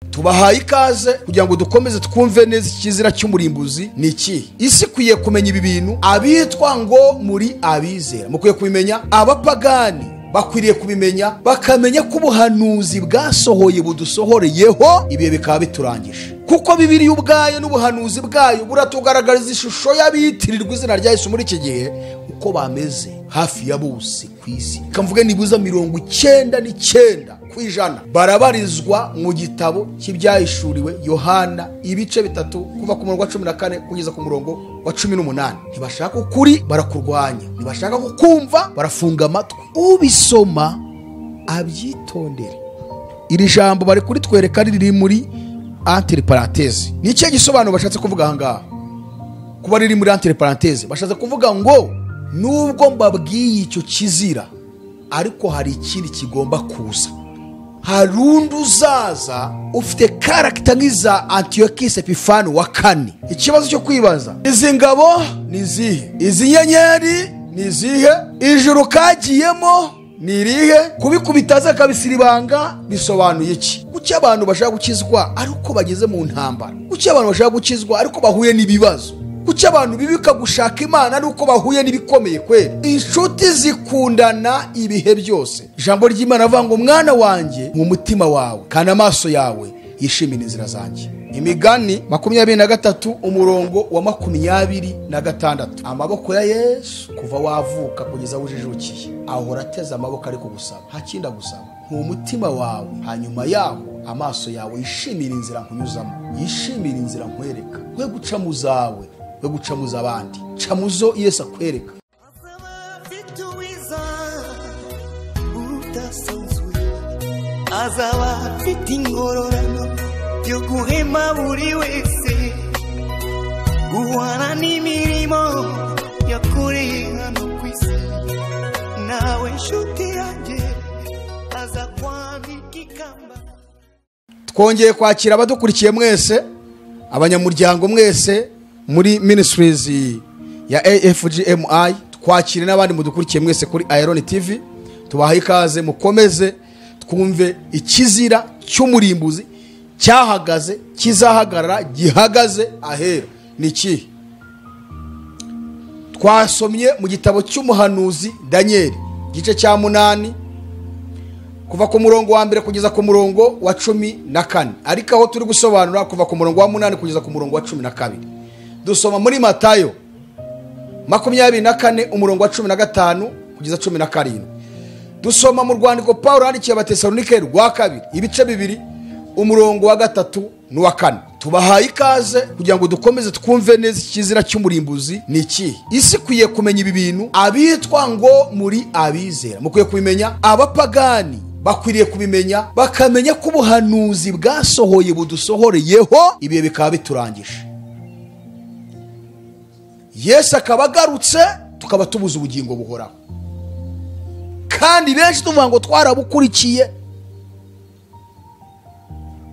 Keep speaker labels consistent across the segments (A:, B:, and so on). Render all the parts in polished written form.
A: Tubahaye ikaze kugira ngo dukomeze twumve neza ikizira cy'umurimbuzi ni ikihe. Isi ikwiye kumenya ibi bintu, abitwa ngo muri abizera mukwiye kubimenya, abapagani bakwiriye kubimenya, bakamenya ko ubuhanuzi bwasohoye budusohoreyeho, ibihe bikaba biturangije. Kuko Bibiliya ubwayo n'ubuhanuzi bwayo buratugaragariza ishusho y'abitirirwa izina rya Yesu muri iki gihe uko bameze hafi ya bose ku isi. Kamvuge nibuza 99% barabarizwa mu gitabo cy'ibyahishuriwe Yohana ibice 3 kuva ku murongo wa 14 kugeza ku murongo wa 18. Ntibashaka ukuri barakurwanya, ntibashaka kukumva barafunga amatwi. Ubisoma abyitondere. Iri jambo bari kuritwereka riri muri entre parenthèse. Ni ikihe gisobanuro bashatse kuvuga aha ngaha? Kuba riri muri entre parenthèse bashatse kuvuga ngo nubwo mbabwiye icyo kizira, ariko hari ikindi kigomba kuza. Hari undi uzaza ufite karagita nk'iza Antiyokisi Epifani wa kane. Ikibazo cyo kwibaza, izi ngabo ni izihe? Izi nyenyeri ni izihe? Ijuru kagiyemo ni irihe? Kubikubita akabisiribanga bisobanuye iki? Kuki abantu bashaka gukizwa ariko bageze mu ntambara? Kuki abantu bashaka gukizwa ariko bahuye n'ibibazo? Kuki abantu bibika gushaka Imana ari uko bahuye n'ibikomeye kweri? Inshuti zikundana ibihe byose. Ijambo ry'Imana avuga ngo mwana wanjye mu mutima wawe kandi amaso yawe yishimira inzira zanjye. Imigani 23 umurongo wa 26. Amaboko ya Yesu kuva wavuka kugeza ujijukiye ahora ateze amaboko ariko gusaba, nta gusaba mu mutima wawe, hanyuma yaho amaso yawe yishimira inzira nkunyuzamo, yishimira inzira nkwereka. We guca mu zawe, we guca mu z'abandi, ca mu zo Yesu akwereka.
B: Azaba afite ingororano yo guhema buri wese, guhana n'imirimo yakoreye hano ku isi. Nawe nshuti yanjye aza kwambika ikamba.
A: Twongeye kwakira abadukurikiye mwese, abanyamuryango mwese muri ministries ya AFGMI, twakire n'abandi mudukurikiye mwese kuri Iron TV. Tubahaye ikaze, mukomeze twumve ikizira cy'umurimbuzi cyahagaze, kizahagarara, gihagaze ahera ni ikihe. Twasomye mu gitabo cy'umuhanuzi Daniel igice cya 8 kuva ku murongo wa 1 kugeza ku murongo wa 14, ariko aho turi gusobanura kuva ku murongo wa 8 kugeza ku murongo wa 12. Dusoma muri Matayo 24 umurongo wa 15 kugeza 17. Dusoma mu rwandiko Paulo yandikiye Abatesalonike rwa 2 ibice 2 umurongo wa 3 n'uwa 4. Tubahaye ikaze kugira ngo dukomeze twumve neza ikizira cy'umurimbuzi ni ikihe. Isi ikwiye kumenya ibi bintu, abitwa ngo muri abizera mukwiye kubimenya, abapagani bakwiriye kubimenya, bakamenya ko ubuhanuzi bwasohoye budusohoreyeho, ibihe bikaba biturangije. Yesu akaba agarutse tukaba tubuze ubugingo buhoraho, kandi benshi tuvuga ngo twarabukurikiye.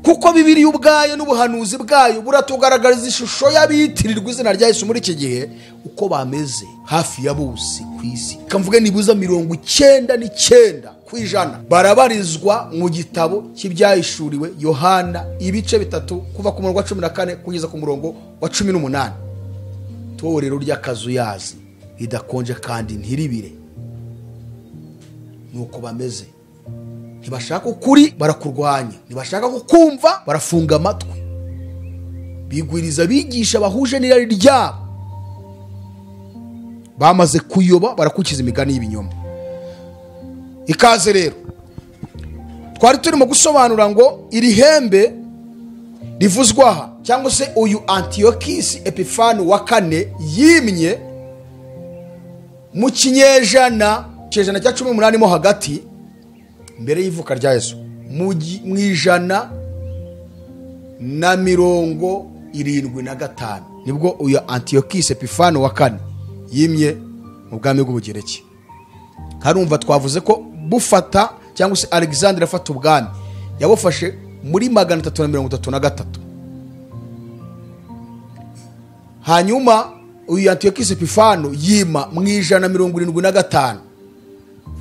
A: Kuko Bibiliya ubwayo n'ubuhanuzi bwayo buratugaragariza ishusho y'abitirirwa izina rya Yesu muri iki gihe uko bameze hafi ya bose ku isi. Kamvuge nibuza 99% barabarizwa mu gitabo cy'ibyahishuriwe Yohana ibice 3 kuva ku murongo wa 14 kugeza ku murongo wa 18. Torero ry'akazuyazi ridakonje kandi ntiribire, nuko bameze. Ntibashaka ukuri barakurwanya, ntibashaka kukumva barafunga amatwi. Bigwiriza bigisha bahuje n'irari ryabo, bamaze kuyoba barakukiza imigani y'ibinyoma. Ikaze rero, twari turimo gusobanura ngo iri hembe rivuzwa aha cyangwa se uyu Antiyokisi Epifani wa kane yimye mu kinyejana cya 18 mo hagati mbere y'ivuka rya Yesu, mu 175 nibwo uyu Antiyokisi Epifani wa kane yimye mu bwami bw'Ubugereki. Harumva twavuze ko bufata cyangwa se Alexandre afata ubwami yabufashe muri 333. Hanyuma uyu Antiyokisi Epifano yima mu 175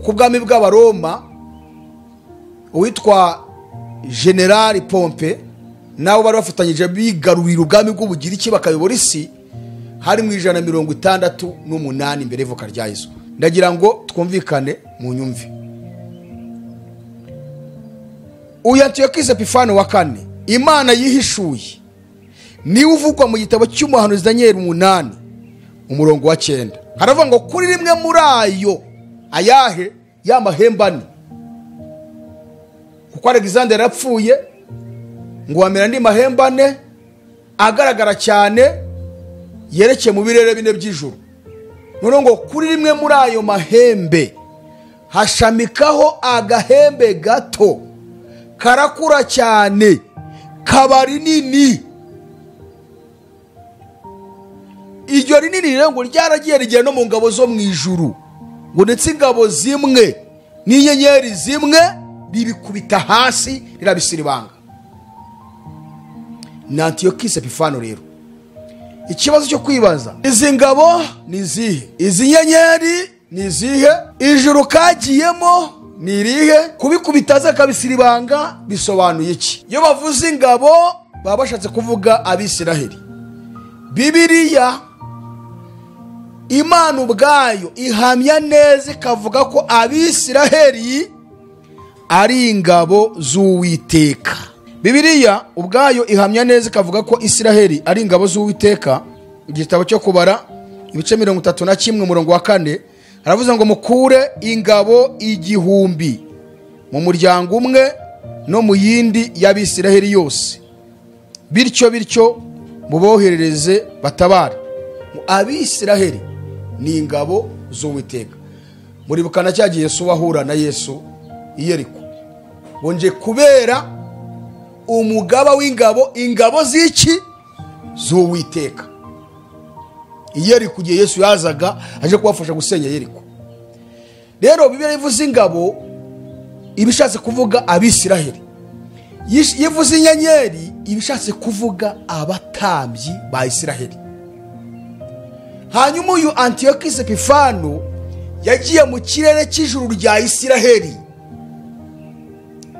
A: ku bwami bw'Abaroma. Uwitwa General Pompe nabo bari bafatanyije bigarurira ubwami bw'Ubugiriki bakayobora isi, hari mu 168 mbere y'ivuka rya Yesu. Ndagira ngo twumvikane mu nyumve. Uyu Antiyokisi Epifano wa kane, Imana yihishuye, niwe uvugwa mu gitabo cy'umuhanuzi Daniyeli 8 umurongo wa 9. Haravuga ngo kuri rimwe muri ayo ayahe ya mahembe ane, kuko Alexander yarapfuye ngo amera andi mahembe ane agaragara cyane yerekeye mu birere bine by'ijuru. None ngo kuri rimwe muri ayo mahembe hashamikaho agahembe gato karakura cyane kaba rinini. Iryo rinini rero ngo ryaragiye rigera no mu ngabo zo mu ijuru, ngo ndetse ingabo zimwe n'inyenyeri zimwe ribikubita hasi rirabisiribanga. Ni Antiyokisi Epifano rero. Ikibazo cyo kwibaza, izi ngabo ni izihe? Izi nyenyeri ni izihe? Ijuru kagiyemo ni irihe? Kubikubita akabisiribanga bisobanuye iki? Iyo bavuze ingabo baba bashatse kuvuga Abisiraheli. Bibiliya Imana ubwayo ihamya neza ikavuga ko Abisiraheli ari ingabo z'Uwiteka. Bibiliya ubwayo ihamya neza ikavuga ko Isiraheli ari ingabo z'Uwiteka. Igitabo cyo Kubara ibice 31 umurongo wa 4 haravuze ngo mukure ingabo 1000 mu muryango umwe no mu yindi y'Abisiraheli yose, bityo bityo muboherereze batabare. Abisiraheli ni ingabo z'Uwiteka. Muribukana cyagiye Yesu wahura na Yesu i Yeriko, ngo kubera umugaba w'ingabo, ingabo z'iki? Z'Uwiteka. I Yeriko igihe Yesu yazaga aje kubafasha gusenya Yeriko. Rero Bibiliya ivuze ingabo ibishatse kuvuga Abisiraheli, yivuze inyenyeri ibishatse kuvuga abatambyi ba Isiraheli. Hanyuma uyu Antiyokisi Epifano yagiye mu kirere cy'ijuru rya Isiraheli.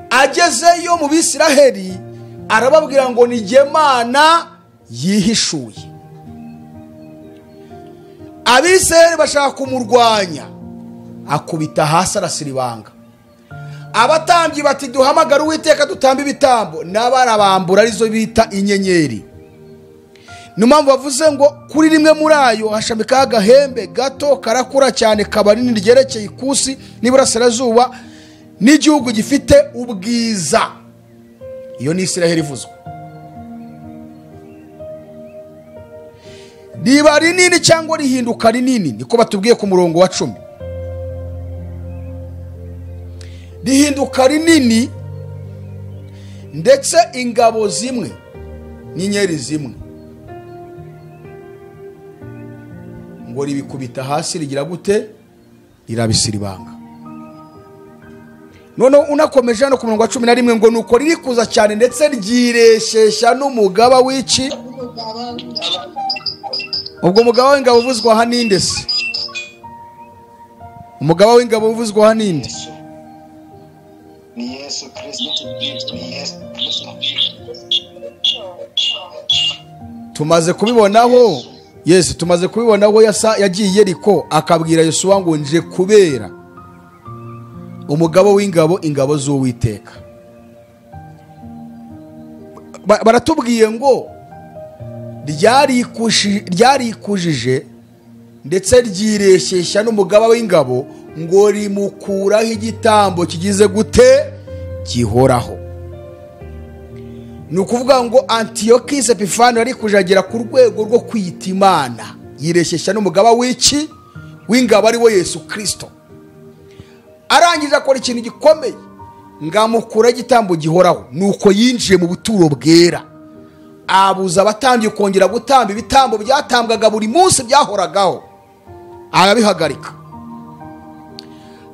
A: Agezeyo mu Bisiraheli arababwira ngo ni jye Mana yihishuye. Abisiraheli bashaka kumurwanya, akubita hasi arasiribanga. Abatambyi bati duhamagara Uwiteka dutamba ibitambo, n'abarabambura arizo bita inyenyeri. Niyo mpamvu bavuze ngo kuri rimwe muri ayo hashamikaho agahembe gato karakura cyane kaba rinini ryerekeye ikusi n'iburasirazuba n'igihugu gifite ubwiza. Iyo ni Isiraheli ivuzwe. Riba rinini cyangwa rihinduka rinini, niko batubwiye ku murongo wa 10. Rihinduka rinini ndetse ingabo zimwe n'inyenyeri zimwe ngo ribikubita hasi rigira gute? Rirabisiribanga. None unakomeje hano ku murongo wa 11 ngo nuko ririkuza cyane ndetse ryireshesha n'umugaba w'iki? Ubwo mugaba w'ingabo uvuzwa aha ninde se? Umugaba w'ingabo uvuzwa aha ninde?
C: Ni Yesu Kristo. Ni Yesu Kristo.
A: Tumaze kubibonaho Yesu, tumaze kubibonaho yagiye Yeriko akabwira Yosuwa ngo nje kubera umugabo w'ingabo, ingabo z'Uwiteka. Baratubwiye ngo ryarikujije ndetse ryireshyeshya n'umugaba w'ingabo ngo rimukuraho igitambo kigize gute? Gihoraho. Ni ukuvuga ngo Antiyokisi Epifano yari kujagera ku rwego rwo kwiyita Imana, yireshyeshya n'umugaba w'iki? W'ingabo ari we Yesu Kristo. Arangije akora ikintu gikomeye, ngamukura igitambo gihoraho. Nuko yinjiye mu buturo bwera, abuza abatambyi kongera gutamba ibitambo byatambwaga buri munsi byahoragaho, arabihagarika.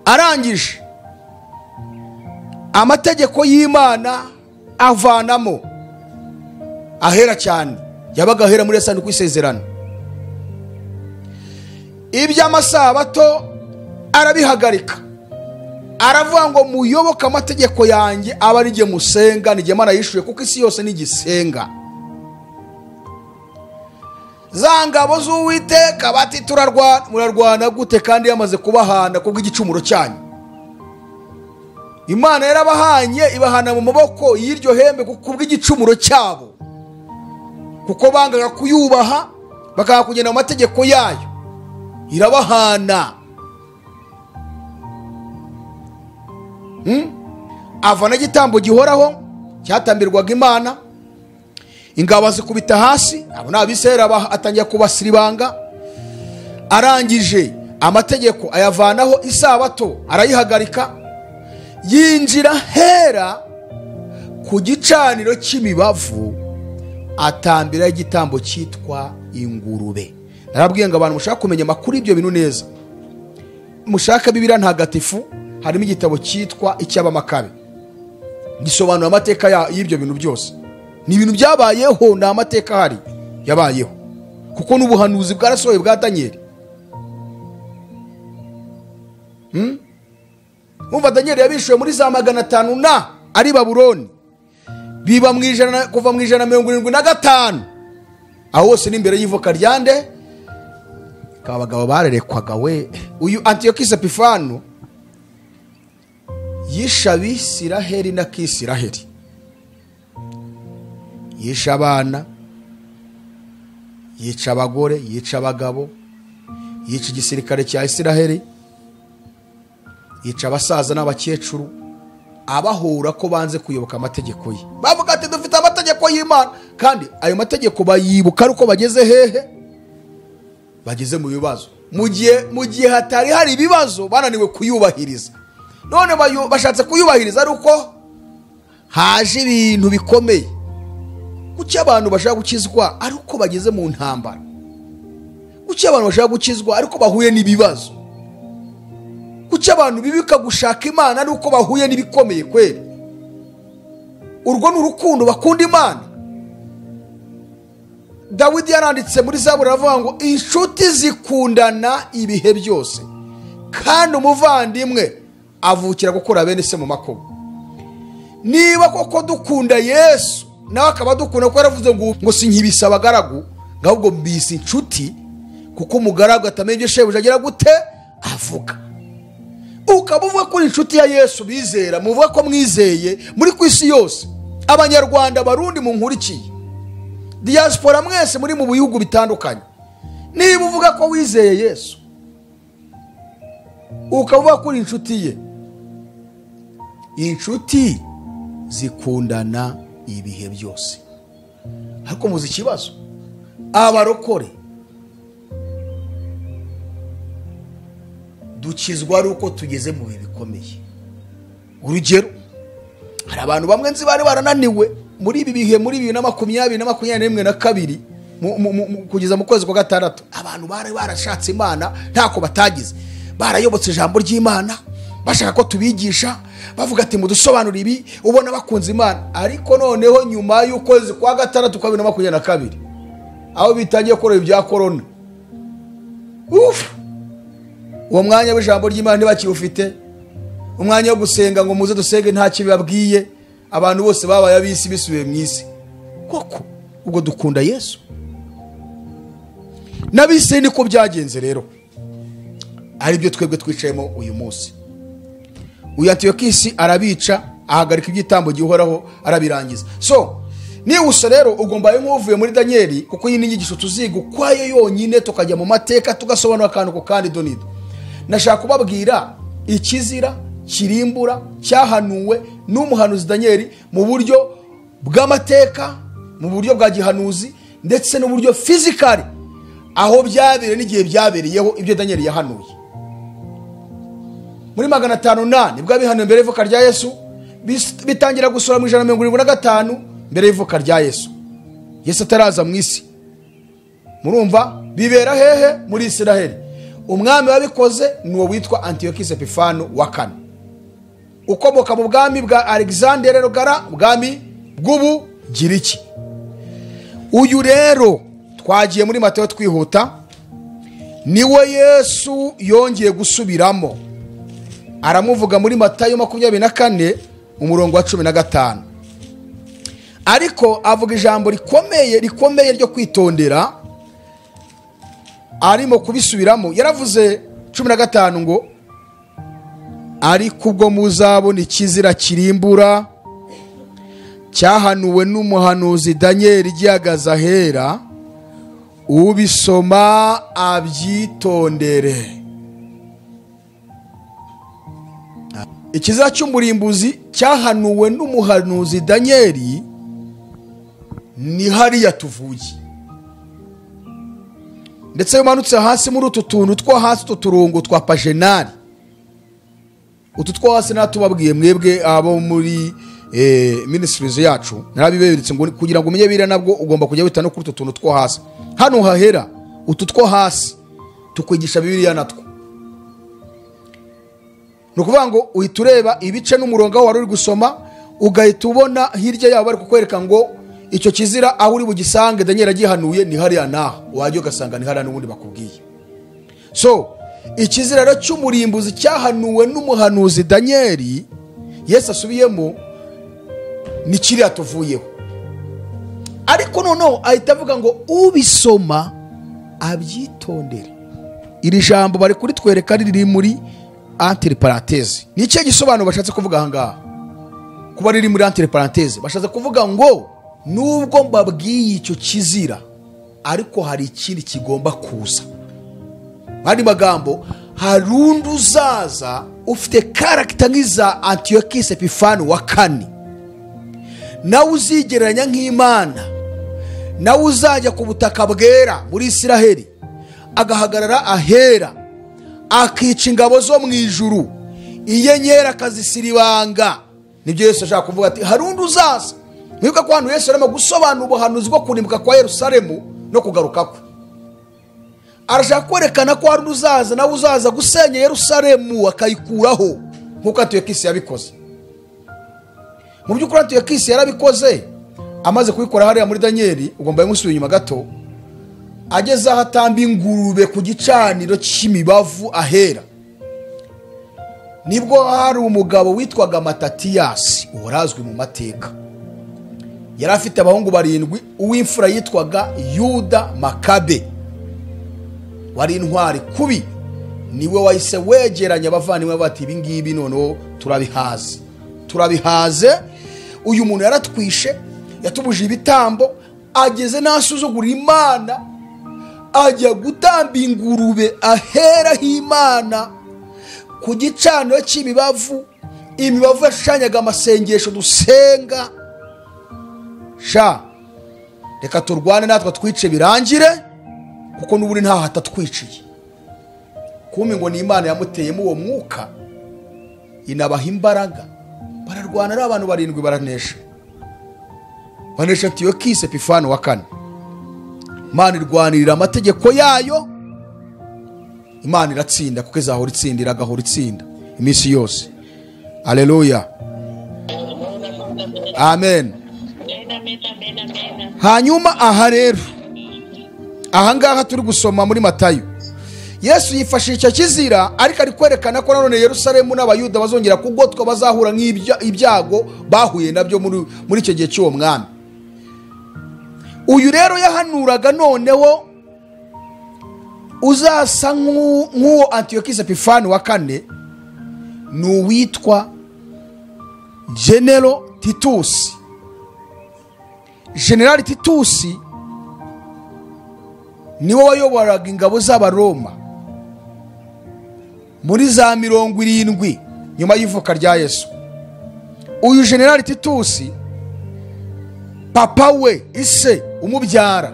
A: Arangije amategeko y'Imana avanamo ahera cyane, yabaga ahera muri sanduku y'isezerano. Iby'amasabato arabihagarika. Aravuga ngo muyoboke amategeko yanjye aba ari jye musenga, ni jye Mana yishuye, kuko isi yose nigisenga. Za ngabo z'Uwiteka bati turarwana. Murarwana gute kandi yamaze kubahana kubw'igicumuro cyanyu? Imana yarabahanye, ibahana mu maboko y'iryo hembe kubw'igicumuro cyabo, kuko bangaga kuyubaha bakanga kugenda mu mategeko yayo. Irabahana. Avana igitambo gihoraho cyatambirwaga Imana, ingabo azikubita hasi, abo ni Abisirayeli, atangira kubasiribanga. Arangije amategeko ayavanaho, isabato arayihagarika, yinjira hera ku gicaniro cy'imibavu atambira igitambo cyitwa ingurube. Narabwiye ngo abantu mushaka kumenya amakuru y'ibyo bintu neza, mushaka Bibiliya ntagatifu, harimo igitabo cyitwa icy'Abamakabe, gisobanura amateka y'ibyo bintu byose. Ni ibintu byabayeho, ni amateka ahari yabayeho, kuko n'ubuhanuzi bwarasohoye bwa Daniel. Umva, Daniel yabishuye muri za 500 na ari Babuloni, biba mu ijana, kuva mu 175, aho hose ni imbere y'ivuka ryande abagabo barerekwaga we. Uyu Antiyokisi Epifano yishe Abisiraheli na Kisiraheli, yishe abana, yica abagore, yica abagabo, yica igisirikare cya Isiraheli, yica abasaza n'abakecuru, abahura ko banze kuyoboka amategeko ye. Bavuga ati dufite amategeko y'Imana, kandi ayo mategeko bayibuka ari uko bageze hehe? Bageze mu bibazo. Mu gihe hatari hari ibibazo bananiwe kuyubahiriza, none bashatse kuyubahiriza ari uko haje ibintu bikomeye. Kuki abantu bashaka gukizwa ari uko bageze mu ntambara? Kuki abantu bashaka gukizwa ari uko bahuye n'ibibazo? Kuki abantu bibika gushaka Imana ari uko bahuye n'ibikomeye kweri? Urwo ni urukundo bakunda Imana. Dawidi yaranditse muri Zaburi aravuga ngo inshuti zikundana ibihe byose, kandi umuvandimwe avukira gukura bene se mu makuba. Niba koko dukunda Yesu nawe akaba dukunda, kuko yaravuze ngo sinkibisa abagaragu ahubwo mbise inshuti, kuko umugaragu atamenya ibyo shebuja agira gute avuga. Ukaba uvuga ko uri inshuti ya Yesu, bizera muvuga ko mwizeye muri ku isi yose, Abanyarwanda, Abarundi munkurikiye, diaspora mwese muri mu bihugu bitandukanye, niba uvuga ko wizeye Yesu ukaba uvuga ko uri inshuti ye, inshuti zikundana ibihe byose. Ariko muzi ikibazo, abarokore dukizwa ari uko tugeze mu bihe bikomeye. Urugero, hari abantu bamwe nzi bari barananiwe muri ibi bihe, muri 2020 na 2021 na 2 kugeza mu kwezi kwa gatandatu, abantu bari barashatse Imana ntako batagize, barayobotse ijambo ry'Imana, bashaka ko tubigisha, bavuga ati mudusobanura ibi, ubona bakunze Imana. Ariko noneho nyuma y'ukwezi kwa gatandatu kwa 2022, aho bitangiye korora ibya corona, uwo mwanya w'ijambo ry'Imana ntibakiwufite, umwanya wo gusenga ngo muze dusenge nta kibabwiye, abantu bose babaye ab'isi bisubiye mu isi. Koko ubwo dukunda Yesu? N'ab'isi niko byagenze rero, aribyo twebwe twicayemo uyu munsi. Uyu Antiyokisi arabica, ahagarika igitambo gihoraho, arabirangiza. So nihuse rero ugomba nk'uvuye muri Daniel, kuko iyi ni inyigisho tuziga ukwayo yonyine, tukajya mu mateka tugasobanura akantu ku kandi donido. Nashaka kubabwira ikizira kirimbura cyahanuwe n'umuhanuzi Daniel mu buryo bw'amateka, mu buryo bwa gihanuzi, ndetse n'uburyo physically, aho byabereye n'igihe byabereyeho ibyo Daniel yahanuye. Muri 508 nibwo abihanuye mbere y'ivuka rya Yesu, bitangira gusora mu 175 mbere y'ivuka rya Yesu. Yesu ataraza mu isi. Murumva bibera hehe? Muri Isiraheli. Umwami wabikoze ni uwo witwa Antiyokisi Epifano wa kane, ukomoka mu bwami bwa Alexander Rugara, ubwami bw'Ubugiriki. Uyu rero twagiye muri Mateyo twihuta, niwe Yesu yongeye gusubiramo. Aramuvuga muri Matayo 24 umurongo wa 15. Ariko avuga ijambo rikomeye rikomeye ryo kwitondera, arimo kubisubiramo. Yaravuze 15 ngo ariko ubwo muzabona ikizira kirimbura cyahanuwe n'umuhanuzi Daniel gihagaze ahera, ubisoma abyitondere. Ikizira cy'umurimbuzi cyahanuwe n'umuhanuzi Daniel ni hariya tuvuye. Ndetse umanutse hasi muri utu tuntu two hasi, utu turungo twa pajenari, utu two hasi natubabwiye mwebwe abo muri ministries yacu, narabiberetse ngo kugira ngo umenye biriya nabwo ugomba kujya wita no kuri utu tuntu two hasi. Hano hahera utu two hasi tukwigisha Bibiliya natwo. Ni ukuvuga ngo uhita ureba ibice n'umurongo aho wari uri gusoma, ugahita ubona hirya yabo bari kukwereka ngo icyo kizira aho uri bugisange Daniel agihanuye ni hariya naho wajya ugasanga ni hariya n'ubundi bakubwiye. So ikizira rero cy'umurimbuzi cyahanuwe n'umuhanuzi Daniel Yesu asubiyemo ni kiriya tuvuyeho. Ariko noneho ahita avuga ngo ubisoma abyitondere. Iri jambo bari kuritwereka riri muri entre parenthèse. Ni ikihe gisobanuro bashatse kuvuga aha ngaha? Kuba riri muri entre parenthèse bashatse kuvuga ngo nubwo mbabwiye icyo kizira, ariko hari ikindi kigomba kuza. Andi magambo, hari undi uzaza ufite character nk'iza Antiochus Epiphanes wa kane, nawe uzigereranya nk'Imana, nawe uzajya ku butaka bwera muri Isiraheli, agahagarara ahera, akica ingabo zo mu ijuru, inyenyeri akazisiribanga. Nibyo Yesu ashaka kuvuga ati hari undi uzaza. Mwibuka ko hano Yesu arimo gusobanura ubuhanuzi bwo kurimbuka kwa Yerusalemu no kugaruka kwe. Arashaka kwerekana ko hari undi uzaza, nawe uzaza gusenya Yerusalemu akayikuraho, nk'uko Antiochus yabikoze. Mu by'ukuri Antiochus yarabikoze, amaze kubikora hariya muri Daniel, ugomba gusubira inyuma gato, ageze aho atamba ingurube ku gicaniro cy'imibavu ahera. Nibwo hari umugabo witwaga Matatiyasi, uwarazwi mu mateka. Yari afite abahungu 7, uw'imfura yitwaga Yuda Makabe, wari intwari kubi. Niwe wahise wegeranya abavandimwe bati ibi ngibi noneho turabihaze, turabihaze. Uyu muntu yaratwishe, yatubuje ibitambo, ageze n'asuzugura Imana, ajya gutamba ingurube aheraho Imana ku gicaniro cy'imibavu. Imibavu yashushanyaga amasengesho dusenga. Sha reka turwane natwe twice birangire, kuko n'ubundi ntaho hatatwiciye. Kumi ngo ni Imana yamuteyemo uwo mwuka, inabaha imbaraga, bararwana ari abantu 7 baranesha. Banesha Antiochus Epiphanes wa kane. Imana irwanirira amategeko yayo, Imana iratsinda, kuko izahora itsinda, iragahora itsinda iminsi yose. Haleluya, amen. Hanyuma aha rero, aha ngaha turi gusoma muri Matayo, Yesu yifashisha icyo kizira, ariko ari kwerekana ko nanone Yerusalemu n'Abayuda bazongera kugotwa, bazahura nk'ibyago bahuye nabyo muri icyo gihe cy'uwo mwami. Uyu rero yahanuraga noneho uzasa nk'uwo Antiochus Epiphanes wa kane, ni uwitwa General Titus. General Titus niwe wayoboraga ingabo z'Abaroma muri za 70 nyuma y'ivuka rya Yesu. Uyu General Titus, papa we ise umubyara,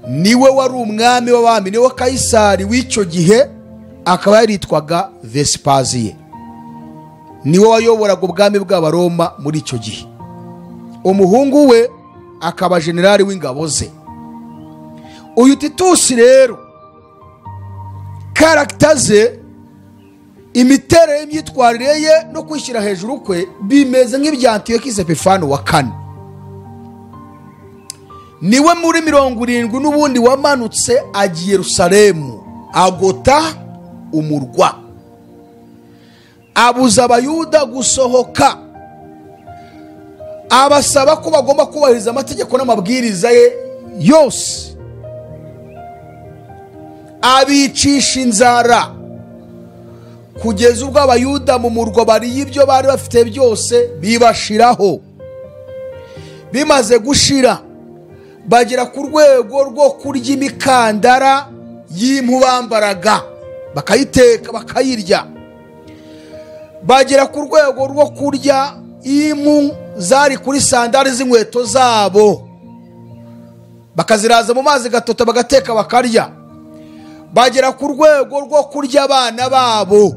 A: niwe wari umwami w'abami, niwe Kaisari w'icyo gihe, akaba yaritwaga Vespasiye. Niwe wayoboraga ubwami bw'Abaroma muri icyo gihe. Umuhungu we akaba generali w'ingabo ze. Uyu Titus rero, karagita ze, imiterere y'imyitwarire ye no kwishyira hejuru kwe bimeze nk'ibya Antiochus Epiphanes wa kane. Niwe muri 70 n'ubundi wamanutse agiye Yerusalemu agota umurwa. Abuza Abayuda gusohoka, abasaba ko bagomba kubahiriza amategeko n'amabwiriza ye yose, abicisha inzara kugeza ubwo Abayuda mu murwa bariye ibyo bari bafite byose bibashiraho. Bimaze gushira bagera ku rwego rwo kurya imikandara y'impu bambaraga, bakayiteka bakayirya. Bagera ku rwego rwo kurya impu zari kuri sandali z'inkweto zabo, bakaziraza mu mazi gatota bagateka bakarya. Bagera ku rwego rwo kurya abana babo.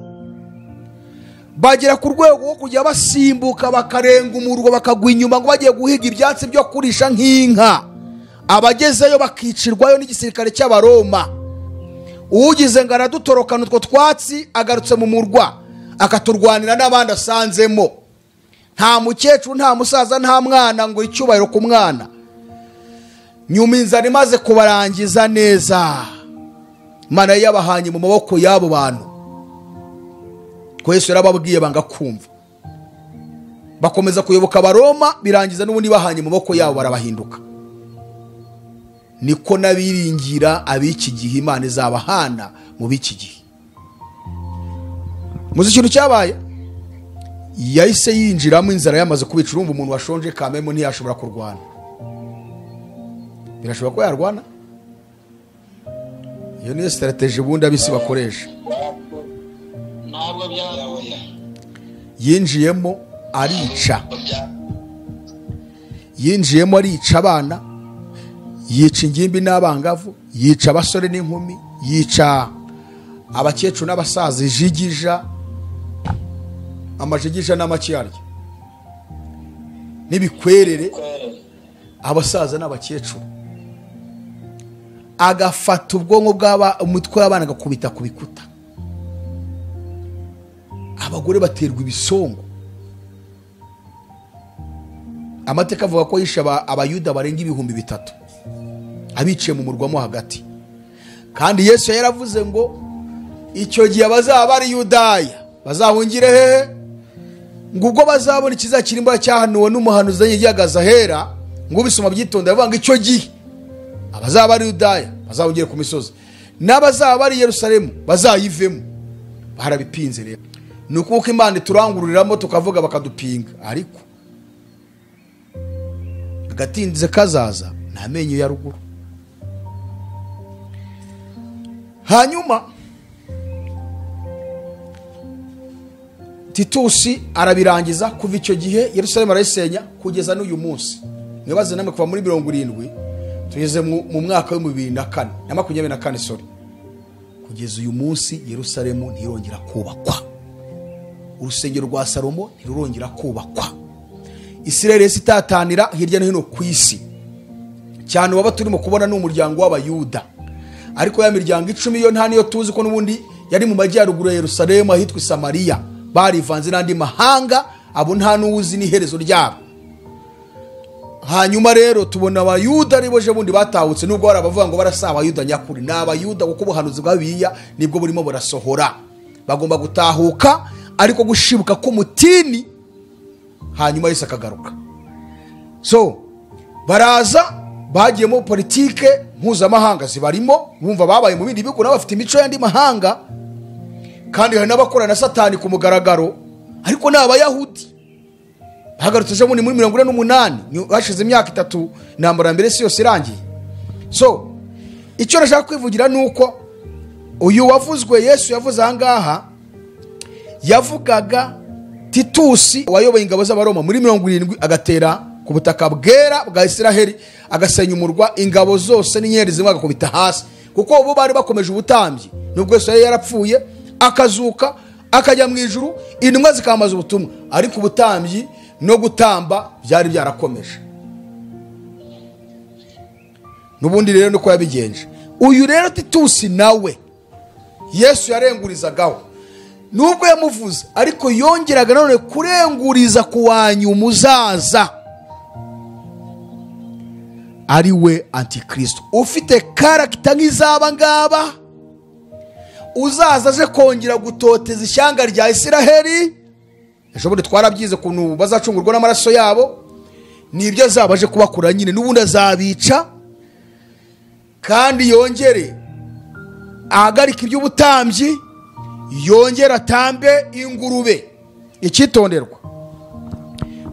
A: Bagera ku rwego rwo kujya basimbuka bakarenga umurwa bakagwa inyuma ngo bagiye guhiga ibyatsi byo kurisha nk'inka. Abagezeyo bakicirwayo n'igisirikare cy'Abaroma. Ugize ngo aradutorokana utwo twatsi agarutse mu murwa akaturwanira n'abandi asanzemo. Nta mukecuru, nta musaza, nta mwana, ngo icyubahiro ku mwana. Nyuma inzara imaze kubarangiza neza, Imana yabahanye mu maboko y'abo bantu. Ko Yesu yarababwiye banga kumva, bakomeza kuyoboka Abaroma, birangiza n'ubundi bahanye mu maboko yabo barabahinduka. Niko nabiringira ab'iki gihe Imana izabahana mu b'iki gihe. Muzi ikintu cyabaye? Yahise yinjiramo inzara yamaze kubica. Urumva umuntu washonje kamemo ntiyashobora kurwana. Birashoboka ko yarwana? Iyo niyo strategy ubundi abisi bakoresha.
C: Ntabwo byakunda.
A: Yinjiyemo arica. Yinjiyemo arica abana, yica ingimbi n'abangavu, yica abasore n'inkumi, yica abakecuru n'abasaza, ijigija, amajigija n'amakiyarya n'ibikwerere, abasaza n'abakecuru. Agafata ubwonko bw'aba, umutwe w'abana agakubita ku bikuta. Abagore baterwa ibisongo. Amateka avuga ko yishe Abayuda barenga 3000 abiciye mu murwa mo hagati. Kandi Yesu yaravuze ngo icyo gihe abazaba bari Yudaya bazahungire hehe? Ngo ubwo bazabona ikizakirimba cyahanuwe n'umuhanuzi yagagaza hera, ngo ubisoma byitonda, avuga ngo icyo gihe abazaba bari Yudaya bazahungire ku misozi, n'abazaba bari Yerusalemu bazayivemo. Barabipinze rero. Ni uko Imana iturangururiramo tukavuga bakadupinga, ariko agatinze kazaza nta menyo ya ruguru. Hanyuma Titusi arabirangiza. Kuva icyo gihe Yerusalemu arayisenya kugeza n'uyu munsi. Mwibaze namwe, kuva muri 70 tugeze mu mwaka wa 2004 na 24, sorry. Kugeza uyu munsi Yerusalemu ntirongera kubakwa. Urusengero rwa Salomo ntirurongera kubakwa. Isirayeli itatanira hirya no hino ku isi. Cyane waba turimo kubona ni umuryango w'Abayuda. Ariko ya miryango 10 yo nta niyo tuzi ko n'ubundi yari mu majyaruguru ya Yerusalemu ahitwa Samariya. Barivanze n'andi mahanga, abo nta n'uzi n'iherezo ryabo. Hanyuma rero tubona Abayuda ari boje bundi batahutse, nubwo hari abavuga ngo barasa Abayuda nyakuri. Ni Abayuda kuko ubuhanuzi bwa Bibiliya nibwo burimo burasohora. Bagomba gutahuka, ariko gushibuka k'umutini, hanyuma Yesu akagaruka. So baraza bagiyemo politike mpuzamahanga zibarimo, bumva babaye mu bindi bihugu nabo bafite imico y'andi mahanga, kandi hari n'abakora na Satani ku mugaragaro, ariko ni Abayahudi. Bagarutse ejo bundi muri 48, hashize imyaka 3 intambara ya mbere si yose irangiye. So icyo nashaka kwivugira ni uko uyu wavuzwe Yesu yavuze aha ngaha, yavugaga Titusi wayoboye ingabo z'Abaroma muri 70 agatera ku butaka bwera bwa Isiraheli, agasenya umurwa, ingabo zose n'inyeri zimwe agakubita hasi, kuko bo bari bakomeje ubutambyi. Nubwo Yesu yari yarapfuye akazuka akajya mu ijuru, intumwa zikamaza ubutumwa, ariko ubutambyi no gutamba byari byarakomeje. Nubundi rero niko yabigenje. Uyu rero Titusi nawe Yesu yarengurizagaho, nubwo yamuvuze, ariko yongeraga none kurenguriza ku wanyu muzaza, ari we Antikristo, ufite karakita nk'izaba ngaba, Uzaza aje kongera gutoteza ishyanga rya Isiraheli. Ejo bundi twarabyize kuntu bazacungurwa n'amaraso yabo, nibyo azaba aje kubakura nyine, n'ubundi azabica kandi yongere ahagarika iby'ubutambyi, yongere atambe ingurube. Icyitonderwa,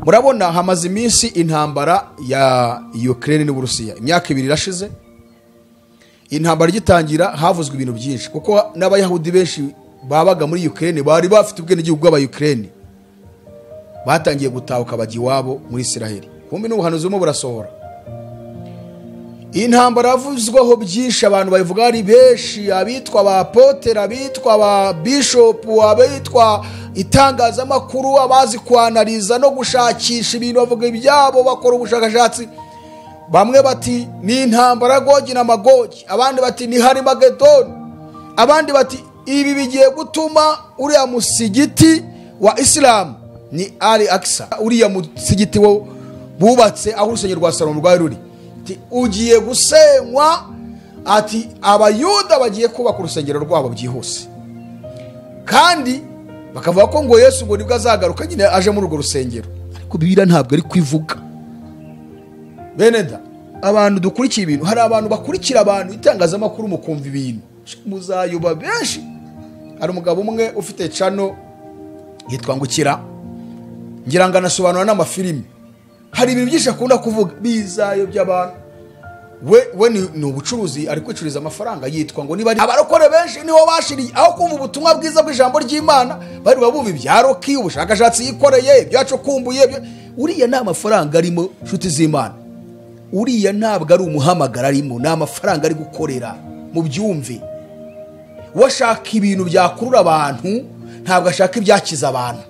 A: murabona hamaze iminsi intambara ya Ukraine n'Uburusiya, imyaka 2 irashize. Intambara igitangira havuzwe ibintu byinshi, kuko n'abayahudi benshi babaga muri Ukraine bari bafite ubwenegihugu bw'aba-Ukraine, batangiye gutahuka bajya iwabo muri Isiraheli. Kumbe n'ubuhanuzi burimo burasohora. Intambara yavuzweho byinshi, abantu bayivuga ari benshi, abitwa ba apotere, abitwa ba bishopu, abitwa itangazamakuru, abazi kwanariza no gushakisha ibintu bavuga ibyabo, bakora ubushakashatsi. Bamwe bati ni intambara Gogi na Magogi, abandi bati ni Harimagedoni, abandi bati ibi bigiye gutuma uriya musigiti wa Isilamu ni Ali Aksa, uriya musigiti wo bubatse aho urusengero rwa Salomo rwari ruri, ugiye gusenywa, ati abayuda bagiye kubaka urusengero rwabo byihuse. Kandi bakavuga ko ngo Yesu ngo nibwo azagaruka nyine aje muri urwo rusengero, ariko Bibiliya ntabwo ari kwivuga. Bene da, abantu dukurikiye ibintu, hari abantu bakurikira abantu itangazamakuru mukumva ibintu muzayoba benshi. Hari umugabo umwe ufite channel yitwa Ngukira, ngira ngo anasobanura n'amafilimi, hari ibintu byinshi akunda kuvuga bizayobya abantu. We ni ubucuruzi, ari kwicuriza amafaranga, yitwa ngo niba abarokore benshi niho bashiriye aho kumva ubutumwa bwiza bw'ijambo ry'Imana, bari babumva ibya Roki, ubushakashatsi yikoreye, ibyacukumbuye. Uriya nta mafaranga arimo, nshuti z'Imana, uriya ntabwo ari umuhamagara arimo, ni amafaranga ari gukorera. Mu byumve, washaka ibintu byakurura abantu, ntabwo ashaka ibyakiza abantu.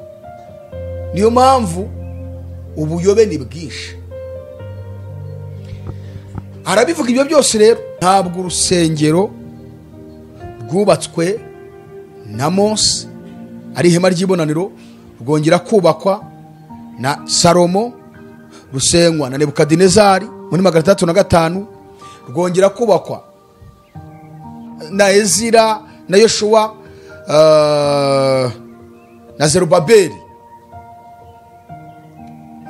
A: Niyo mpamvu ubuyobe ni bwinshi. Arabivuga ibyo byose rero. Ntabwo urusengero rwubatswe na Mose ari ihema ry'ibonaniro, rwongera kubakwa na Salomo, rusenywa na Nebukadinezari muri 305, rwongera kubakwa na Ezira na Yoshuwa na Zerubabeli,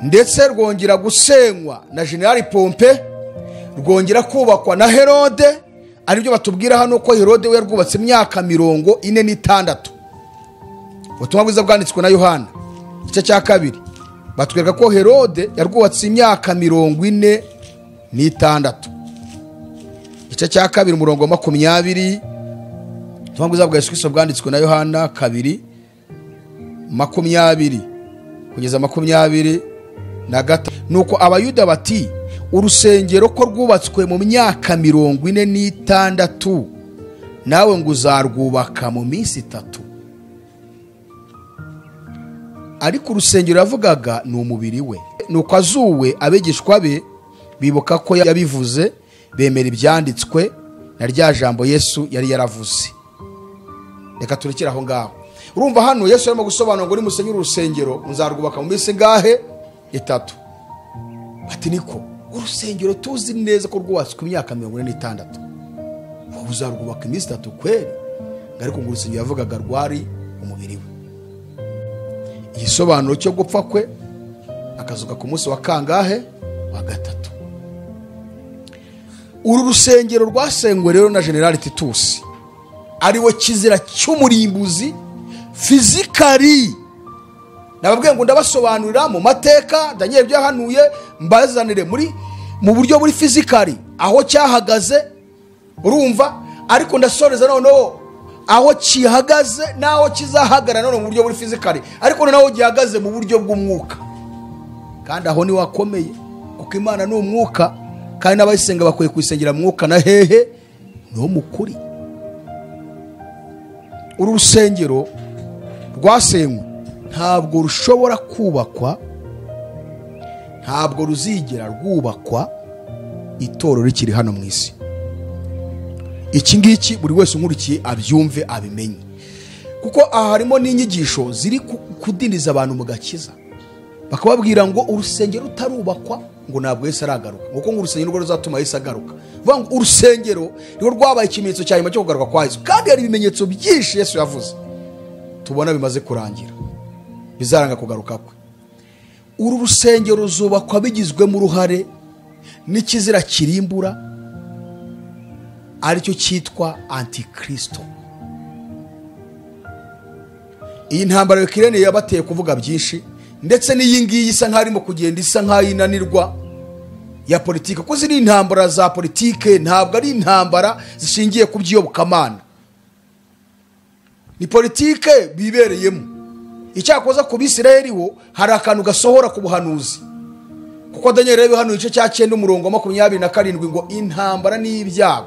A: ndetse rwongera gusenywa na General Pompe, rwongera kubakwa na Herode. Aribyo batubwira hano ko Herode we yarwubatse imyaka 46. Ubutumwa bwiza bwanditswe na Yohana igice cya 2 batwereka ko Herode yarwubatse imyaka 46. Igice cya 2 umurongo wa 20, ubutumwa bwiza bwa Yesu Kristo bwanditswe na Yohana 2:20 kugeza 23. Nuko abayuda bati urusengero ko rwubatswe mu myaka 46, nawe ngo uzarwubaka mu minsi 3. Ariko urusengero yavugaga ni umubiri we. Nuko azuwe abigishwa be bibuka ko yabivuze, bemera ibyanditswe na rya jambo Yesu yari yaravuze. Reka turekere aho ngaho. Urumva hano Yesu arimo gusobanura ngo nimusenyure urusengero nzarwubaka mu minsi ngahe? 3. Ati niko urusengero tuzi neza ko rwubatswe imyaka 46, wowe uzarwubaka iminsi 3 kweri? Ariko ngo urusengero yavugaga rwari umubiri we. Igisobanuro cyo gupfa kwe akazuka ku munsi wa kangahe? Wa 3. Uru rusengero rwasengwe rero na General Titus, ari we kizira cy'umurimbuzi fizikari. Nababwiye ngo ndabasobanurira mu mateka Daniel byahanuye, mbazanire muri mu buryo buri fizikari aho cyahagaze, urumva. Ariko ndasoreza noneho aho kihagaze naho kizahagara none mu buryo buri fizikari, ariko noneho gihagaze mu buryo bw'umwuka. Kandi aho ni wakomeye, kuko Imana ni umwuka, kandi n'abayisenga bakwiye kuyisengera mu mwuka na hehe no mu kuri. Uru rusengero rwasenywe ntabwo rushobora kubakwa, ntabwo ruzigera rwubakwa itorero rikiri hano mu isi. Iki ngiki buri wese unkurikiye abyumve abimenye, kuko aha harimo n'inyigisho ziri kudindiza abantu mu gakiza. Bakababwira ngo urusengero rutarubakwa ngo ntabwo Yesu aragaruka, kuko ngo urusengero rwo ruzatuma Yesu agaruka. Vuga ngo urusengero nirwo rwabaye ikimenyetso cya nyuma cyo kugaruka kwa Yesu. Kandi hari ibimenyetso byinshi Yesu yavuze tubona bimaze kurangira bizaranga kugaruka kwe. Uru rusengero ruzubakwa bigizwemo uruhare n'ikizira kirimbura aricyo cyitwa Antikristo. Iyi ntambara y'Ukraine yabateye kuvuga byinshi, ndetse n'iyi ngiyi isa nkaho irimo kugenda isa nkaho inanirwa ya politike, kuko ziri intambara za politike, ntabwo ari intambara zishingiye ku by'iyobokamana, ni politike bibereyemo. Icyakoza ku Bisirayeli ho hari akantu gasohora ku buhanuzi, kuko Daniel yabihanuye igice cya 9 umurongo wa 27 ngo intambara n'ibyago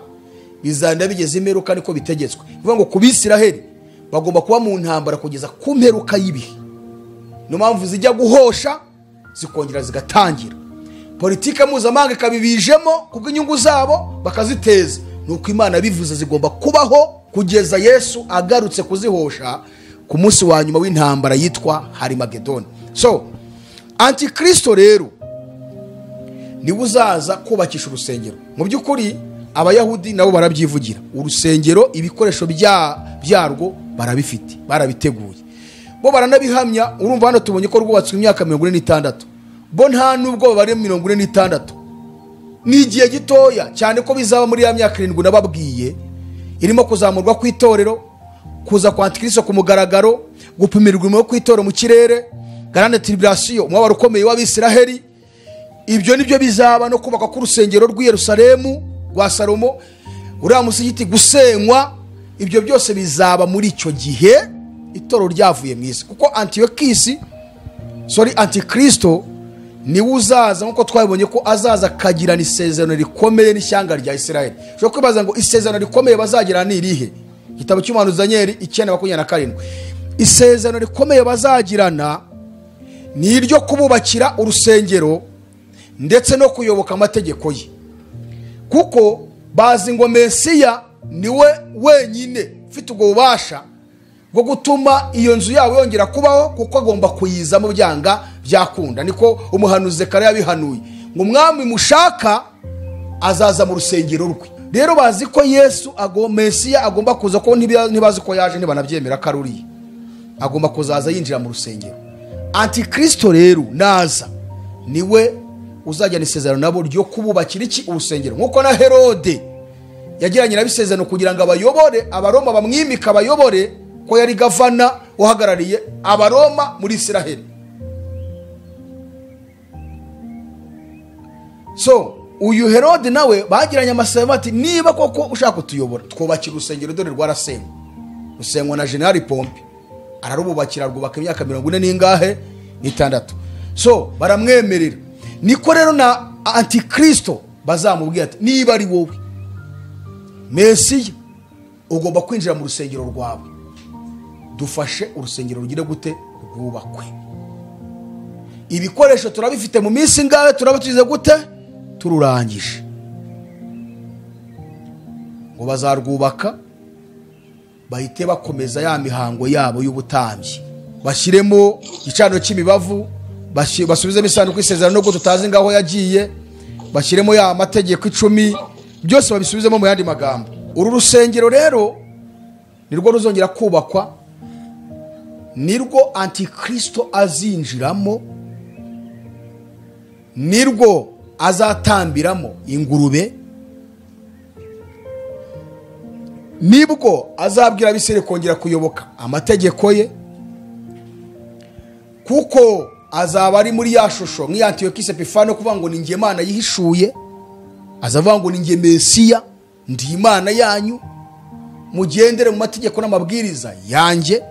A: bizanda bigeze imperuka niko bitegetswe. Bivuga ngo ku Bisirayeli bagomba kuba mu ntambara kugeza ku mperuka y'ibihe. Niyo mpamvu zijya guhosha zikongera zigatangira. Politike mpuzamahanga ikabibijemo kubw'inyungu zabo bakaziteza. Nuko Imana bivuze zigomba kubaho kugeza Yesu agarutse kuzihosha ku munsi wa nyuma w'intambara yitwa Harimagedoni. So Antikristo rero niwe uzaza kubakisha urusengero. Mu by'ukuri Abayahudi nabo barabyivugira, urusengero ibikoresho byarwo barabifite, barabiteguye, bo baranabihamya. Urumva hano tubonye ko rwubatswe imyaka 46, bo nta nubwo bari 46, ni igihe gitoya cyane ko bizaba muri ya myaka 7 nababwiye irimo kuzamurwa kw'itorero, kuza kwa Antikristo ku mugaragaro, gupimirwa umurimo kw'itorero mu kirere, grande tribulation, umubabaro ukomeye w'Abisiraheli. Ibyo nibyo bizaba, no kubaka k'urusengero rw'i Yerusalemu rwa Salomo, uriya musigiti gusenywa. Ibyo byose bizaba muri icyo gihe itorero ryavuye mu isi, kuko Antikristo niwe uzaza, nkuko twabibonye ko azaza akagirana isezerano rikomeye n'ishyanga rya Isirayeli. Ushobora kwibaza ngo isezerano rikomeye bazagirana ni irihe? Igitabo cy'umuhanuzi Daniel 9:27. Isezerano rikomeye bazagirana ni iryo kububakira urusengero ndetse no kuyoboka amategeko ye, kuko bazi ngo Mesiya niwe wenyine ufite ubwo bubasha bwo gutuma iyo nzu yabo yongera kubaho, kuko agomba kuyizamo byanga byakunda. Niko umuhanuzi Zekariya yabihanuye ngo umwami mushaka azaza mu rusengero rwe. Rero bazi ko Yesu Mesiya agomba kuza, ko ntibazi ko yaje, ntibanabyemera ko ari agomba kuzaza yinjira mu rusengero. Antikristo rero naza niwe uzajyana isezerano nabo ryo kububakira iki urusengero, nkuko na Herode yagiranye n'abisezerano kugira ngo abayobore, Abaroma bamwimika abayobore, ko yari gavana uhagarariye Abaroma muri Isiraheli. So uyu Herode nawe bagiranye amasezerano ati niba koko ushaka kutuyobora twubakira urusengero, dore rwarasenywe, rusenywa na General Pompe, ararububakira rwubaka imyaka 46. So baramwemerera. Niko rero na Antikristo bazamubwira ati niba ari wowe Mesiya ugomba kwinjira mu rusengero rwawe, dufashe urusengero rugire gute rwubakwe, ibikoresho turabifite, mu minsi ngawe turaba tugize gute tururangije. Ngo bazarwubaka bahite bakomeza ya mihango yabo y'ubutambyi, bashyiremo igicaniro cy'imibavu, basubizemo isanduku y'isezerano nubwo tutazi ngaho yagiye, bashyiremo ya mategeko 10, byose babisubizemo. Mu yandi magambo, uru rusengero rero nirwo ruzongera kubakwa, nirwo Antikristo azinjiramo, nirwo azatambiramo ingurube, nibwo azabwira Abisirayeli kongera kuyoboka amategeko ye, kuko azaba ari muri ya shusho nk'iya Antiyokisi Epifani, kuvuga ngo ni njye Imana yihishuye, azavuga ngo ni njye Mesiya, ndi Imana yanyu, mugendere mu mategeko n'amabwiriza yanjye.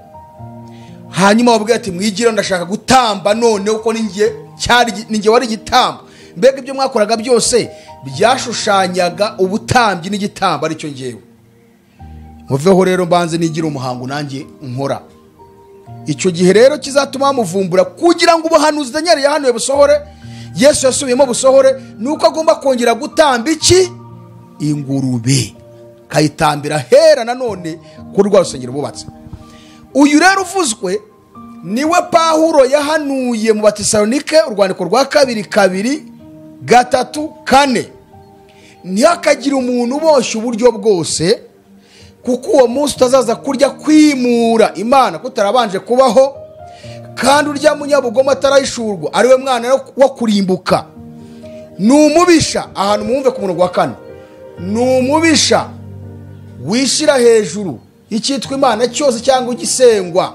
A: Hanyuma babwira ati mwigira ndashaka gutamba none, uko ninjye cyari ninjye wari igitambo. Mbega ibyo mwakoraga byose byashushanyaga ubutambyi n'igitambo aricyo ngewe. Muveho rero mbanze nigira umuhango nanjye nkora. Icyo gihe rero kizatuma bamuvumbura, kugira ngo ubuhanuzi Daniel yahanuye busohore, Yesu yasubiyemo busohore, nuko agomba kongera gutamba iki? Ingurube, kayitambira hera nanone kuri rwa rusengero bubatse. Uyu rero uvuzwe Niwe Pawulo yahanuye mu Batesalonike urwandiko rwa 2 2 3 4. Ntihakagire umuntu uboshye uburyo bwose, kuko uwo munsi utazaza kurya kwimura Imana kutarabanje kubaho, kandi urya munyabugoma atarayishurwa, ariwe mwana wo kurimbuka. Ni umubisha, ahantu mwumve ku murongo wa 4, ni umubisha wishyira hejuru icyitwa Imana cyose cyangwa igisengwa.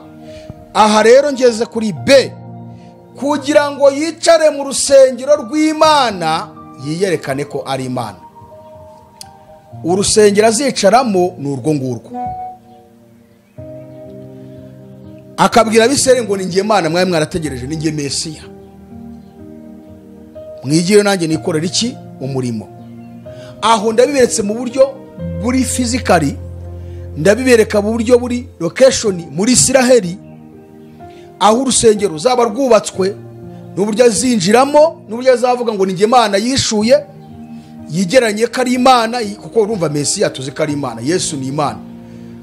A: Aha rero ngeze kuri B, kugira ngo yicare mu rusengero rw'Imana yiyerekane ko ari Imana. Urusengero azicaramo ni urwo ngurwo. Akabwira Abisirayeli ngo ni njye Imana mwari mwarategereje, ni njye Mesiya, mwigire nanjye nikorera iki umurimo. Aho ndabiberetse mu buryo buri physically, ndabibereka mu buryo buri location muri Isiraheli, aho urusengero ruzaba rwubatswe, n'uburyo azinjiramo, n'uburyo azavuga ngo ni njye Imana yishuye, yigeranye ko ari Imana, kuko urumva Mesiya tuzi ko ari Imana, Yesu ni Imana,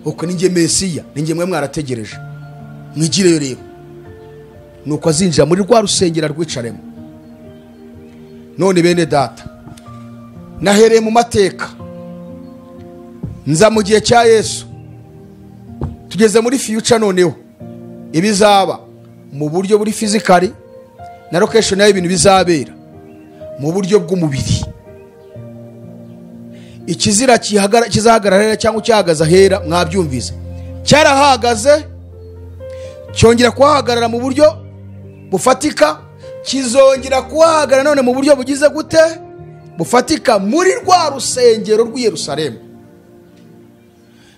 A: uko ni njye Mesiya, ni njye mwe mwarategereje, mwigireyo rero. Nuko azinjira muri rwa rusengero rwicaremo. None bene data, nahereye mu mateka, nza mu gihe cya Yesu, tugeze muri future noneho ibizaba mu buryo buri physically na location y'ibintu bizabera mu buryo bw'umubiri. Ikizira kizahagarara cyangwa cyahagaze ahera, mwabyumvise, cyarahagaze cyongera kuhagarara mu buryo bufatika, kizongera kuhagarara none mu buryo bugize gute bufatika muri rwa rusengero rw'i Yerusalemu.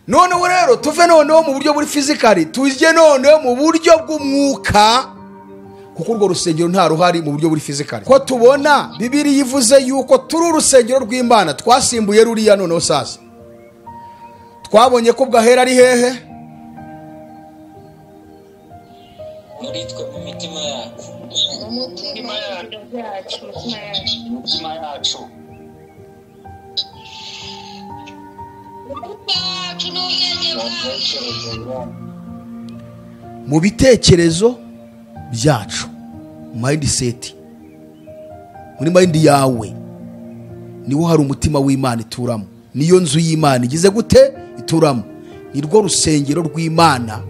A: Noneho rero tuve noneho mu buryo buri physically, tujye noneho mu buryo bw'umwuka, kuko urwo rusengero nta ruhari mu buryo buri physically. Ko tubona Bibiliya ivuze yuko turi urusengero rw'Imana, twasimbuye ruriya. Noneho sasa twabonye ko bwahera ari hehe?
C: Muri twe, mu mitima yacu. Umutima yacu.
A: Mu bitekerezo byacu, mindset, muri mind yawe niwo hari umutima w'Imana ituramo, niyo nzu y'Imana igize gute ituramo, ni rwo rusengero rw'Imana,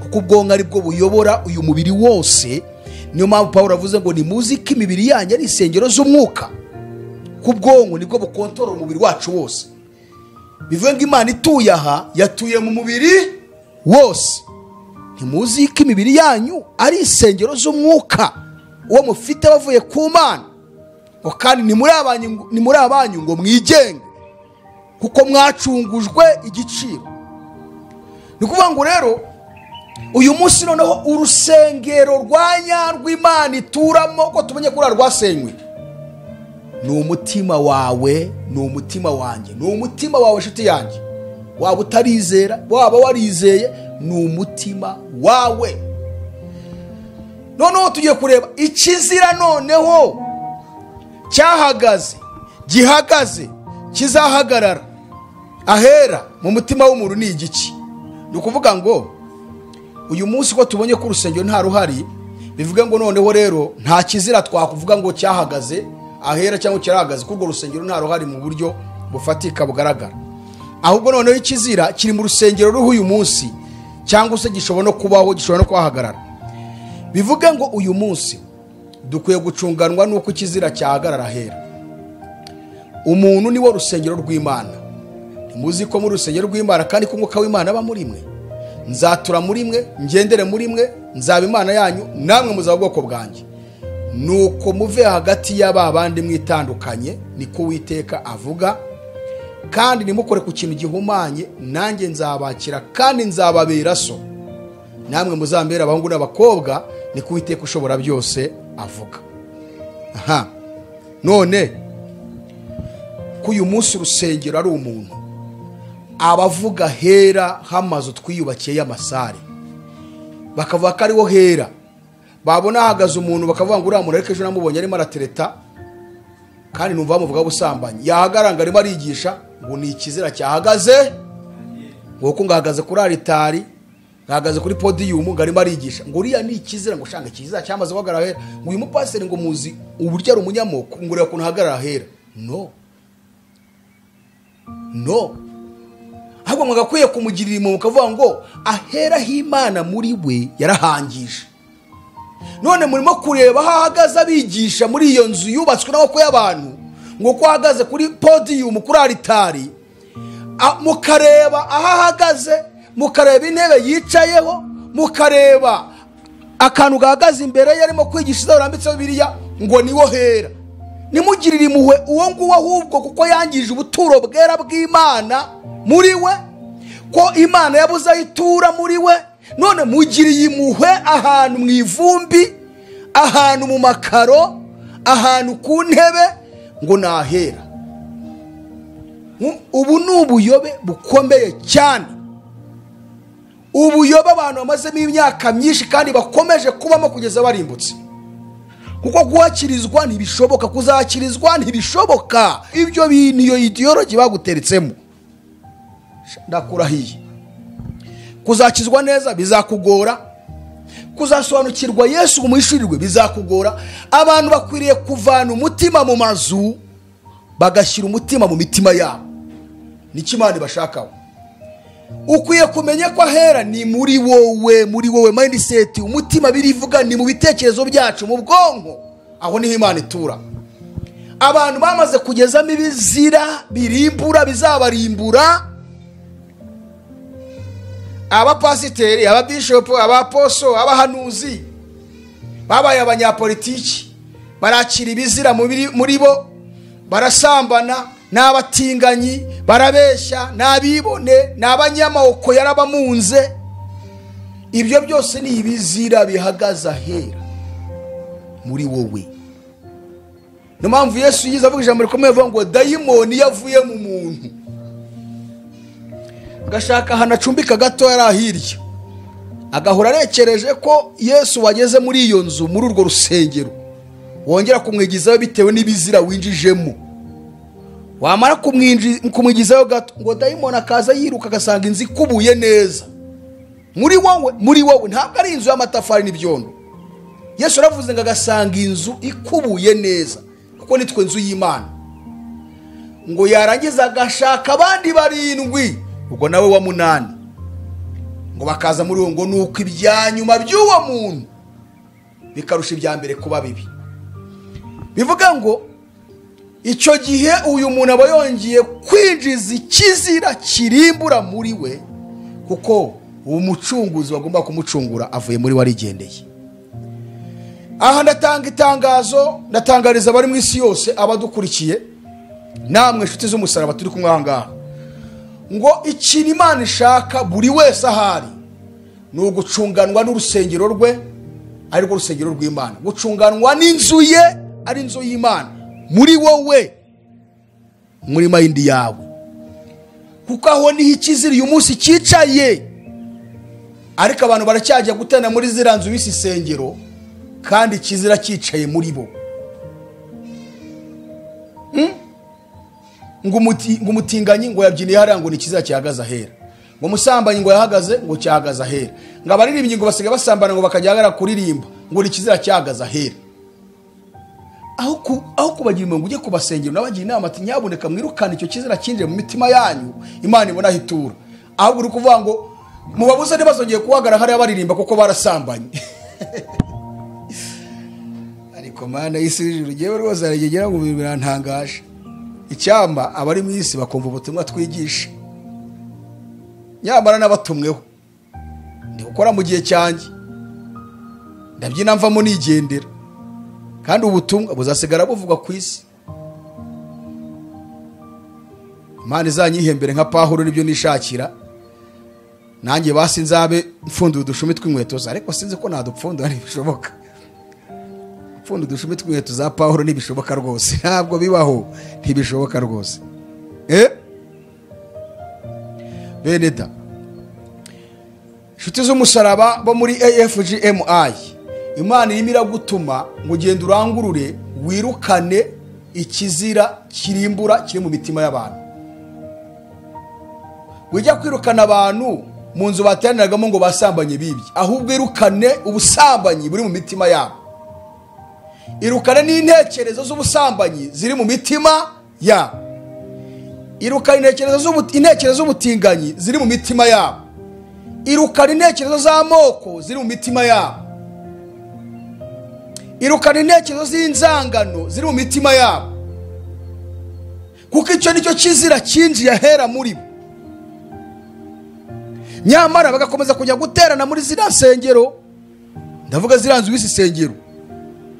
A: kuko ubwonko ari bwo buyobora uyu mubiri wose. Niyo mpamvu Pawulo avuze ngo nimuzi ko imibiri yanyu ari insengero z'umwuka, kuko ubwonko nibwo bukontorora umubiri wacu wose. Bivuze ngo Imana ituye aha, yatuye mu mubiri wose. Ntimuzi ko imibiri yanyu ari insengero z'umwuka uwo mufite bavuye ku Mana, ngo kandi ni muri abanyu ngo mwigenge, kuko mwacungujwe igiciro. Ni ukuvuga ngo rero uyu munsi noneho urusengero rwa nyarwo Imana ituramo, ko tumenye ko rwasenywe, ni umutima wawe, ni umutima wanjye, ni umutima wawe nshuti yanjye. Waba utarizera, waba warizeye, ni umutima wawe. Noneho tugiye kureba ikizira noneho cyahagaze, gihagaze, kizahagarara ahera mu mutima w'umuntu ni igiki. Ni ukuvuga ngo uyu munsi ko tubonye ko urusengero nta ruhari, bivuge ngo noneho rero nta kizira twakuvuga ngo cyahagaze ahera cyangwa kirahagaze, kuko urwo rusengero nta ruhari mu buryo bufatika bugaragara. Ahubwo noneho ikizira kiri mu rusengero ruhu uyu munsi, cyangwa se gishobora no kubaho, gishobora no kuhagarara. Bivuge ngo uyu munsi dukwiye gucunganwa nuko ikizira cyahagarara ahera. Umuntu ni wo rusengero rw'Imana. Ntimuzi ko muri rusengero rw'Imana kandi ko umwuka w'Imana aba muri mwe? Nzatura muri mwe, ngendere muri mwe, nzaba Imana yanyu, namwe muzaba ubwoko bwanjye. Nuko muve hagati y'aba bandi mwitandukanye, niko Uwiteka avuga, kandi nimukore ku kintu gihumanye, nanjye nzabakira kandi nzababera so, namwe muzambera abahungu n'abakobwa, niko Uwiteka ushobora byose avuga. Aha, none ko uyu munsi urusengero ari umuntu, abavuga hera hamazu twiyubakiye y'amasare, bakavuga ko ariwo hera, babona hahagaze umuntu bakavuga ngo uriya muntu ariko ejo namubonye arimo aratereta, kandi numva bamuvuga ubusambanyi, yahagaranga arimo arigisha ngo ni ikizira cyahagaze, ngo kuko ngahagaze kuri aritari Ahagaze kuri podiyumu ngo arimo arigisha, ngo uriya ni ikizira, ngo ushanga ikizira cyamaze guhagarara ahera, ngo uyu mupasiteri ngo muzi uburyo ari umunyamoko, ngo ureba ukuntu ahagarara ahera. No, no, ahubwo mwagakwiye kumugirira impuhwe mukavuga ngo ahera h'Imana muri we yarahangije. None murimo kureba aho ahagaze abigisha muri iyo nzu yubatswe n'amaboko y'abantu, ngo ko ahagaze kuri podiyumu kuri aritari, mukareba aho ahagaze, mukareba intebe yicayeho, mukareba akantu gahagaze imbere ye arimo kwigisha urambitseho biriya, ngo niwo hera. Nimugirire impuhwe uwo nguwo ahubwo, kuko yangije ubuturo bwera bw'Imana muri we, ko Imana yabuze aho itura muri we. None mugiriye impuhwe ahantu mu ivumbi, ahantu mu makaro, ahantu ku ntebe, ngo nahera. Ubu ni ubuyobe bukomeye cyane, ubuyobe abantu bamazemo imyaka myinshi kandi bakomeje kubamo kugeza barimbutse. Kuko guhakirizwa ntibishoboka, kuzakirizwa ntibishoboka. Ibyo bintu iyo ideology baguteretsemo, ndakurahiye, kuzakizwa neza bizakugora, kuzasobanukirwa Yesu ngo umuhishurirwe bizakugora. Abantu bakwiriye kuvana umutima mu mazu bagashyira umutima mu mitima yabo. Nicyo Imana ibashakaho. Ukwiye kumenya ko ahera ni muri wowe, muri wowe mindset, umutima birivuga ni mu bitekerezo byacu, mu bwonko, aho niho Imana itura. Abantu bamaze kugezamo ibizira birimbura bizabarimbura. Abapasiteri, ababishopu, abaposo, abahanuzi babaye abanyapolitiki, barakira ibizira muri bo, barasambana, n'abatinganyi, barabeshya, n'abibone, n'abanyamaboko yarabamunze. Ibyo byose ni ibizira bihagaze ahera muri wowe. Niyo mpamvu Yesu yize avuga ijambo rikomeye avuga ngo dayimoni yavuye mu muntu, agashaka ahantu acumbika gato yari ahirya, agahora arekereje ko Yesu wageze muri iyo nzu, muri urwo rusengero, wongera kumwigizayo bitewe n'ibizira winjijemo. Wamara kumwigizayo gato, ngo dayimoni akaza yiruka agasanga inzu ikubuye neza muri wowe, muri wowe. Ntabwo ari inzu y'amatafari n'ibyondo. Yesu aravuze ngo agasanga inzu ikubuye neza, kuko nitwe nzu y'Imana. Ngo yarangiza agashaka abandi barindwi, ubwo nawe wa munani, ngo bakaza muri uwo, ngo nuko ibyanyuma by'uwo muntu bikarusha ibya mbere kuba bibi. Bivuga ngo icyo gihe uyu muntu aba yongeye kwinjiza ikizira kirimbura muri we, kuko uwo mucunguzi bagomba kumucungura avuye muri we arigendeye. Aha ndatanga itangazo, ndatangariza abari mu isi yose abadukurikiye, namwe inshuti z'umusaraba turi kumwe aha ngaha, ngo ikintu Imana ishaka buri wese ahari ni ugucunganwa n'urusengero rwe, ari rwo rusengero rw'Imana, gucunganwa n'inzu ye, ari inzu y'Imana, muri wowe, muri mayindi yawe, kuko aho niho ikizira uyu munsi cyicaye. Ariko abantu baracyajya gutana muri ziriya nzu bise isengero, kandi ikizira cyicaye muri bo. Ngo umutinganyi ngo yabyiniye hariya, ngo ni ikizira cyahagaze ahera, ngo umusambanyi ngo yahagaze, ngo cyahagaze ahera, ngo abaririmbyi ngo basigaye basambana, ngo bakajya hagara kuririmba, ngo ni ikizira cyahagaze ahera. Aho kubagira ngo ujye kubasengera unabagira inama ati nyabuneka mwirukane icyo kizira cyinjiye mu mitima yanyu, Imana ibona aho itura. Ahubwo uri kuvuga ngo mubabuze ntibazongeye kuhagarara hariya baririmba kuko barasambanye. Ariko Mana y'isi n'ijuru, njyewe rwose hari igihe ngo birantangaje. Icyampa abari mu isi bakumva ubutumwa twigisha, nyamara n'abatumweho ndi gukora mu gihe cyanjye, ndabyina mvamo nigendera, kandi ubutumwa buzasigara buvugwa ku isi. Imana izanyihembere nka Pawulo, nibyo nishakira nanjye, basi nzabe mfunduye udushumi tw'inkweto ze, ariko sinzi ko nadupfundura, ntibishoboka. Gupfunda udushumi tw'inkweto za Pawulo ntibishoboka rwose, ntabwo bibaho, ntibishoboka rwose. Bene da, inshuti z'umusaraba bo muri AFGMI, Imana irimo iragutuma ngo ugende urangurure, wirukane ikizira kirimbura kiri mu mitima y'abantu. Wijya kwirukana abantu mu nzu bateraniragamo ngo basambanye bibye, ahubwo irukane ubusambanyi buri mu mitima yabo, irukane n'intekerezo z'ubusambanyi ziri mu mitima yabo, irukane intekerezo z'ubutinganyi ziri mu mitima yabo, irukane intekerezo z'amoko ziri mu mitima yabo, irukane intekerezo z'inzangano ziri mu mitima yabo, kuko icyo nicyo kizira cyinjiye ahera muri bo. Nyamara bagakomeza kujya guterana muri ziriya nsengero, ndavuga ziriya nzu bise insengero,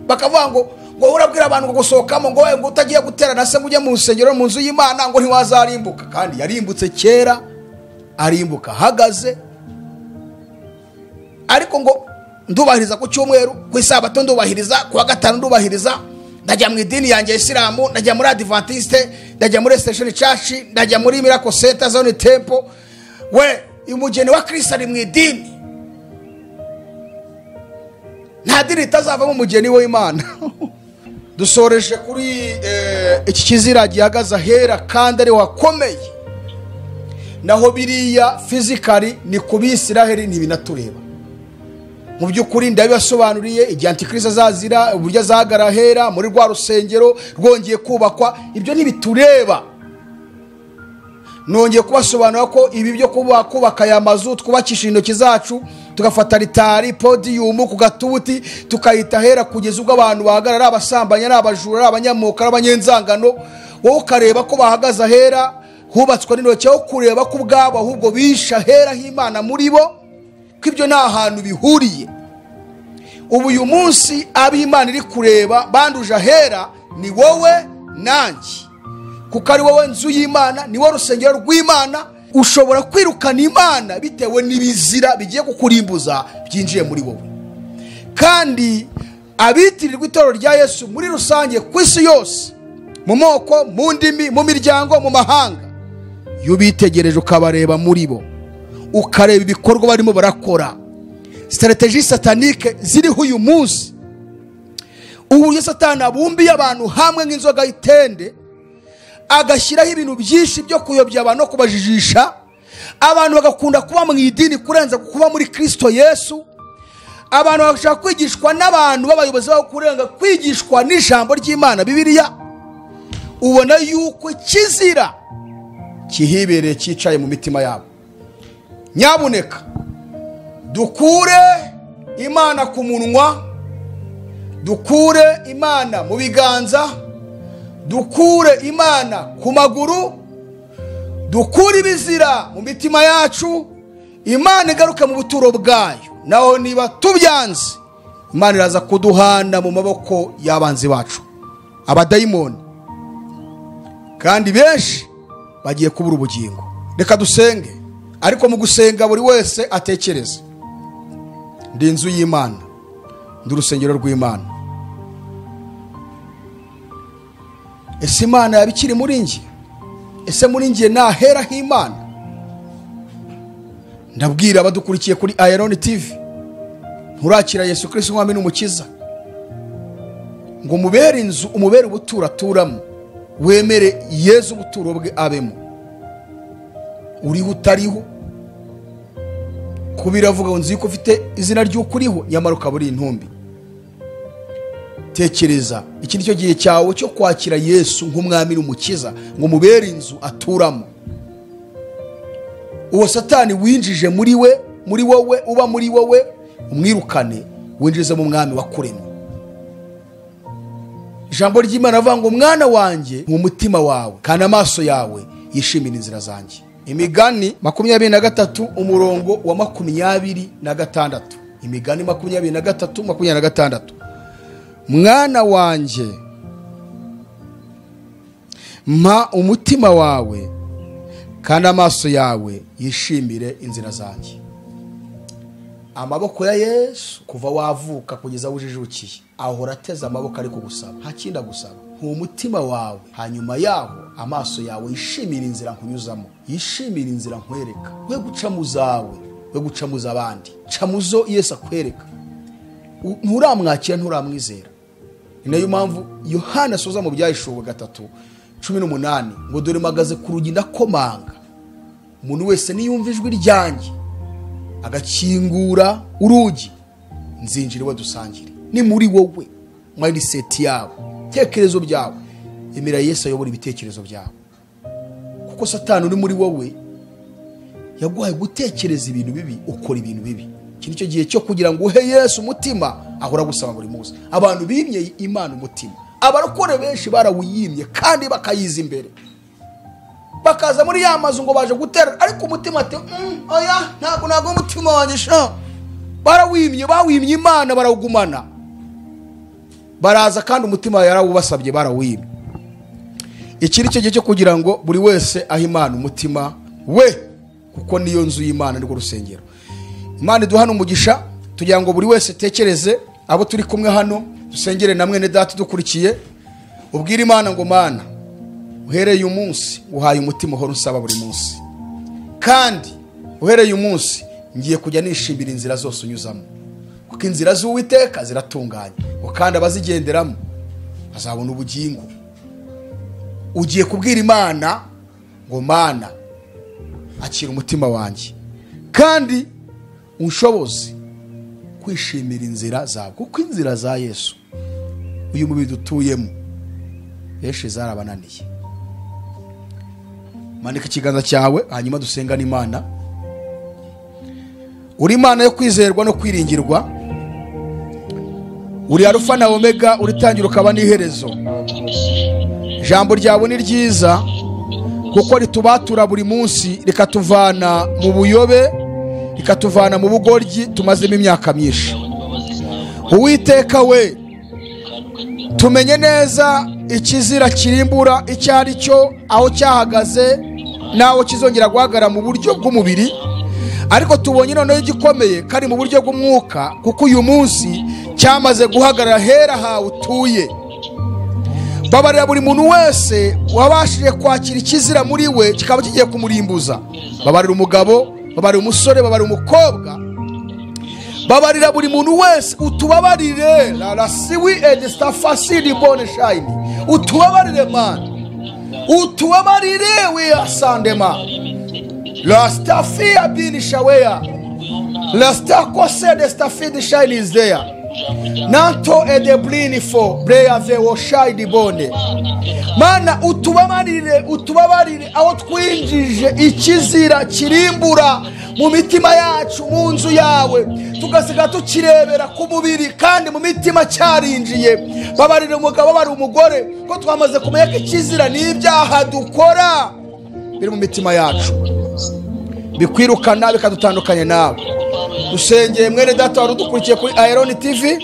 A: bakavuga ngo urabwira abantu ngo gusohokamo, ngo ngo utagiye guterana se ngo ujye mu rusengero mu nzu y'Imana ngo ntiwazarimbuka. Kandi yarimbutse kera, arimbuka ahagaze. Ariko ngo ndubahiriza ku cyumweru, ku isabato ndubahiriza, ku wa gatanu ndubahiriza, ndajya mu idini yanjye ya Isilamu, ndajya muri Adventiste, ndajya muri Station Church, ndajya muri Miracle Center, Zone Temple. We umugeni wa Kristo ari mu idini, nta dini itazavamo umugeni w'Imana. Dusoreje kuri iki kizira gihagaze ahera kandi ari wakomeye. Naho biriya physically ni ku Bisiraheli ntibinatureba. Mu by'ukuri ndabibasobanuriye igihe Antikristo azazira, uburyo azahagara ahera muri rwa rusengero rwongeye kubakwa, ibyo ntibitureba. Nongeye kubasobanura ko ibi byo kubaka aya mazu twubakisha intoki zacu, tugafata ritari podiyumu ku gatuti tukayita ahera kugeza ubwo abantu bahagarara, abasambanyi, ari abajura, ari abanyamuka, ari abanyenzangano, wowe ukareba ko bahagaze ahera hubatswe n'intoki, aho kureba ko ubwabo ahubwo bishe ahera h'Imana muri bo, ko ibyo nta hantu bihuriye. Ubu uyu munsi ab'Imana iri kureba banduje ahera ni wowe nanjye, kuko ari wowe nzu y'Imana, ni wowe rusengero rw'Imana. Ushobora kwirukana Imana bitewe n'ibizira bigiye kukurimbuza byinjiye muri wowe. Kandi abitirirwa itorero rya Yesu muri rusange ku isi yose, mu moko, mu ndimi, mu miryango, mu mahanga, iyo ubitegereje ukabareba muri bo, ukareba ibikorwa barimo barakora, strategie satanique ziriho uyu munsi, uburyo Satani abumbiye abantu hamwe nk'inzoga y'itende, agashyiraho ibintu byinshi byo kuyobya abantu no kubajijisha, abantu bagakunda kuba mu idini kurenza kuba muri Kristo Yesu, abantu bagashaka kwigishwa n'abantu b'abayobozi babo kurenga kwigishwa n'ijambo ry'Imana Bibiliya. Ubona yuko kizira kihibereye cyicaye mu mitima yabo. Nyabuneka dukure Imana ku munwa, dukure Imana mu biganza, dukure Imana ku maguru, dukure ibizira mu mitima yacu, Imana igaruke mu buturo bwayo. Naho niba tubyanze, Imana iraza kuduhana mu maboko y'abanzi bacu, abadayimoni, kandi benshi bagiye kubura ubugingo. Reka dusenge, ariko mu gusenga buri wese atekereze: ndi inzu y'Imana, ndi urusengero rw'Imana. Ese Imana yaba ikiri muri njye? Ese muri njye nahera h'Imana? Ndabwira abadukurikiye kuri Iron TV, nturakira Yesu Kristo umwami n'umukiza ngo umubere inzu, umubere ubuturo aturamo, wemere Yesu ubuturo bwe abemo. Uriho utariho, kubiravuga ngo nzi ko ufite izina ry'ukuriho, nyamara ukaba uri intumbi. Tekereza, iki nicyo gihe cyawe cyo kwakira Yesu nk'umwami n'umukiza, ngo mubere inzu aturamo. Uwo Satani winjije muri we, muri wowe, uba muri wowe, umwirukane winjize mu mwami wakuremye. Ijambo ry'Imana avuga ngo mwana wanjye, mu mutima wawe kandi amaso yawe yishimira inzira zanjye. Imigani 23 umurongo wa 26. Imigani 23 26. Mwana wanjye, mpa umutima wawe kandi amaso yawe yishimire inzira zanjye. Amaboko ya Yesu kuva wavuka kugeza ujijukiye ahora ateze amaboko ari kugusaba, nta kindi agusaba, umutima wawe. Hanyuma yaho amaso yawe yishimira inzira nkunyuzamo, yishimira inzira nkwereka. We guca mu zawe, we guca mu z'abandi, ca mu zo Yesu akwereka. Nturamwakira, nturamwizera. Ni nayo mpamvu Yohana asoza mu Byahishuwe 3:18 ngo dore mpagaze ku rugi ndakomanga, umuntu wese niyumva ijwi ryanjye Agakingura urugi, nzinjire we dusangire. Ni muri wowe, mindset yawe, ibitekerezo byawe. Emera Yesu ayobora ibitekerezo byawe, kuko Satani uri muri wowe yaguhaye gutekereza ibintu bibi, ukora ibintu bibi. Iki nicyo gihe cyo kugira ngo uhe Yesu umutima ahora gusaba buri munsi. Abantu bimye Imana umutima, abarokore benshi barawuyimye kandi bakayiza imbere, bakaza muri ya mazu ngo baje gutera, ariko umutima ati oya, ntabwo umutima wanjye sha. Barawimye, bawimye Imana, barawugumana, baraza kandi umutima yarawubasabye, barawimye. Iki nicyo gihe cyo kugira ngo buri wese ahe Imana umutima we, kuko niyo nzu y'Imana, nirwo rusengero. Imana iduhana umugisha tugira ngo buri wese tekereze abo turi kumwe hano, dusengere na mwene data dukurikiye, ubwire Imana ngo Mana, uhereye umunsi uhaye umutima uhora usaba buri munsi, kandi uhereye umunsi ngiye kujya nishimira inzira zose unyuzamo, kuko inzira z'Uwiteka ziratunganye, kandi abazigenderamo bazabona ubugingo. Ugiye kubwira Imana ngo Mana, akira umutima wanjye kandi unshoboze kwishimira inzira zawe, kuko inzira za Yesu uyu mubiri dutuyemo benshi zarabananiye. Manika ikiganza cyawe hanyuma dusengane Imana. Uri Imana yo kwizerwa no kwiringirwa, uri Alfa na Omega, uri tangira ukaba n'iherezo. Ijambo ryawe ni ryiza kuko ritubatura buri munsi, rikatuvana mu buyobe, rikatuvana mu bugoryi tumazemo imyaka myinshi. Uwiteka we, tumenye neza ikizira kirimbura icyo ari cyo, aho cyahagaze naho kizongera guhagarara mu buryo bw'umubiri, ariko tubonye noneho igikomeye kari mu buryo bw'umwuka, kuko uyu munsi cyamaze guhagarara hera hawe utuye. Babarira buri muntu wese wabashije kwakira ikizira muri we kikaba kigiye kumurimbuza. Babarira umugabo, babarira umusore, babarira umukobwa, babarira buri muntu wese. Utubabarire la siwi edstafasidi bone shine, utubabarire man, utubabarire we asandema la stafia bini shawea la stakose de stafidi shine is there nanto edeblini fo brea vewo shine bone. Mana utubabarire, utubabarire aho twinjije ikizira kirimbura mu mitima yacu, mu nzu yawe, tugasiga tukirebera ku mubiri kandi mu mitima cyarinjiye. Babarire umugabo, babarire umugore, ko twamaze kumenya ko ikizira n'ibyaha dukora biri mu mitima yacu, bikwirukana bikadutandukanya nawe. Dusengeye mwene data wari udukurikiye kuri Iron TV,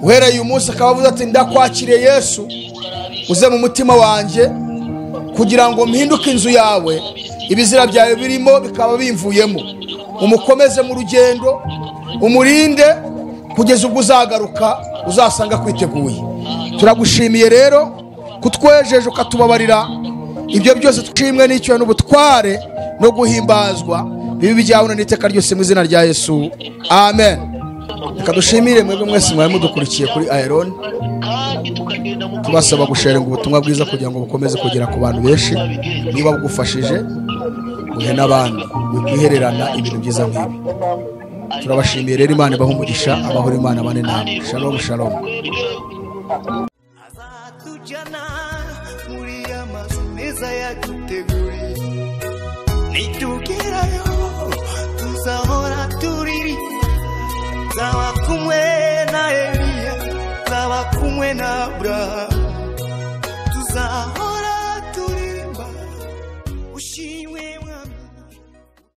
A: uhereye uyu munsi akaba avuze ati ndakwakiriye Yesu, uze mu mutima wanjye kugira ngo mpinduke inzu yawe, ibizira byawe birimo bikaba bimvuyemo. Umukomeze mu rugendo, umurinde kugeza ubwo uzagaruka, uzasanga kwiteguye. Turagushimiye rero kutwejeje ukatubabarira ibyo byose, twishimwe n'icyo n'ubutware no guhimbazwa bibi byawe n'iteka ryose mu izina rya Yesu, amen. Reka dushimire mwebwe mwese mwari mudukurikiye kuri Iron, tubasaba gusharinga ubutumwa bwiza kugira ngo bukomeze kugera ku bantu benshi. Niba bugufashije uhe n'abandi, wikwihererana ibintu byiza nk'ibi. Turabashimiye rero, Imana ibahe umugisha, amahoro Imana abane namwe. Shalom shalom.
B: Azatujyana muri amazu meza yaduteguriye, nitugerayo tuzahora turiri, nzaba kumwe